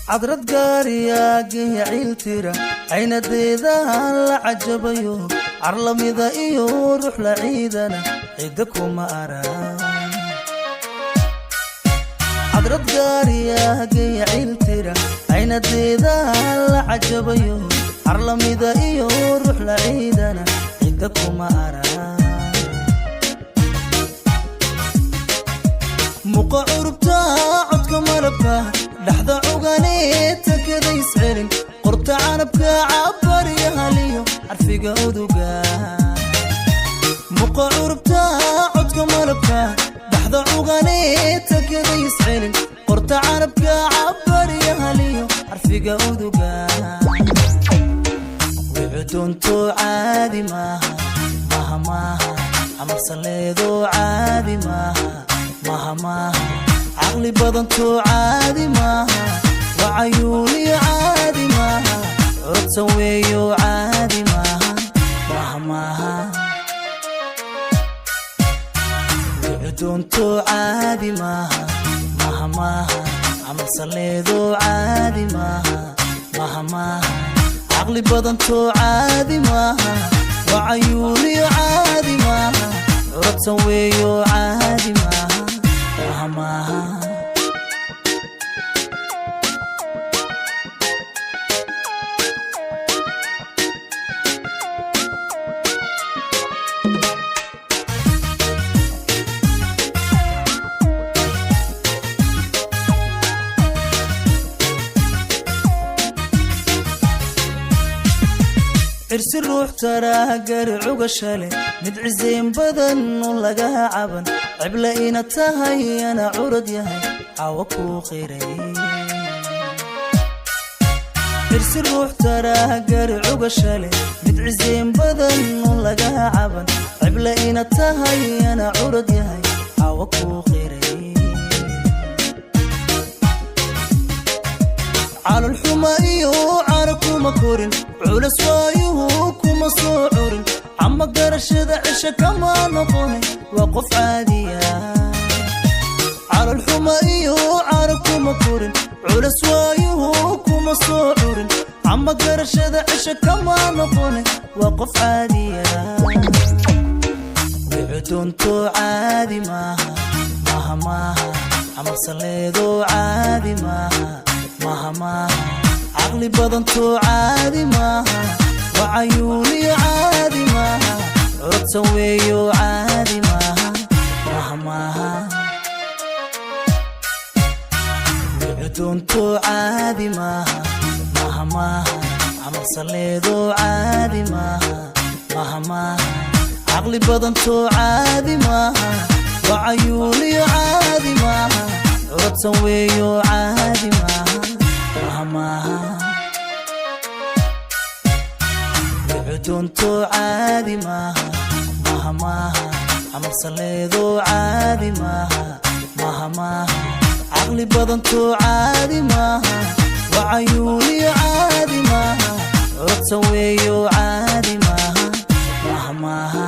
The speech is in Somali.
Cadrad gaariyaagaya ciiltira, caynadeedahan la cajabayo, carlamida iyo ruux la ciidana cidda kuma arag. Cadrad gaariyaagaya ciiltira, caynadeedahan la cajabayo, carlamida iyo ruux la ciidana cidda kuma arag. Muqa curubta, codka malabka, dhaxda cuganee takada iscelin, qorta canabka, cabarya haliyo carfiga uduga. Muqa curubta, codka malabka, dhaxda cuganee takada iscelin, qorta canabka, cabarya haliyo carfiga uduga. Wicudunto caadi maaha, maha maaha, camalsaleedo caadi maaha, maha maaha, caqli badantoo caadi maaha, wacayuuniyo caadi maaha, curudsan weeyo caadi maaha, maha maaha. Wicudunto caadi maaha, maha maaha, camalsaleedo caadi maaha, maha maaha, caqli badantoo caadi maaha, wacayuuniyo caadi maaha, curadsan weeyo caadi maaha, maha maaha. Cirsi ruux taraagari cugasha leh, mid cisayn badan oo laga caban, cible ina tahay ana curad yahay cawa kuu qiray. Cirsi ruux taraagari cugasha leh, mid cisayn badan oo laga caban, cible ina tahay ana curad yahay cawa kuu qiray. Calolxuma iyo cara kuma korin, culas waayuhu kuma soo curin, cama garashada cisho kama noqone, waa qof caadiya. Calolxuma iyo cara kuma korin, culas waayuhu kuma soo curin, cama garashada cisho kama noqone, waa qof caadiya. Wicudunto caadi maaha, maha maaha, camalsaleedo caadi maaha, maha maaha, caqli badantoo caadi maaha, wacayuuniyo caadi maaha, curadsan weeyo caadi maaha, maha maaha. Wicudunto caadi maaha, maha maaha, camalsaleedo caadi maaha, maha maaha, caqli badantoo caadi maaha, wacayuuniyo caadi maaha, curadsan weeyo caadi maaha, maha maaha. Wicudunto caadi maaha, maha maaha, camalsaleedo caadi maaha, maha maaha, caqli badantoo caadi maaha, wacayuuniyo caadi maaha, curadsan weeyo caadi maaha, maha maaha.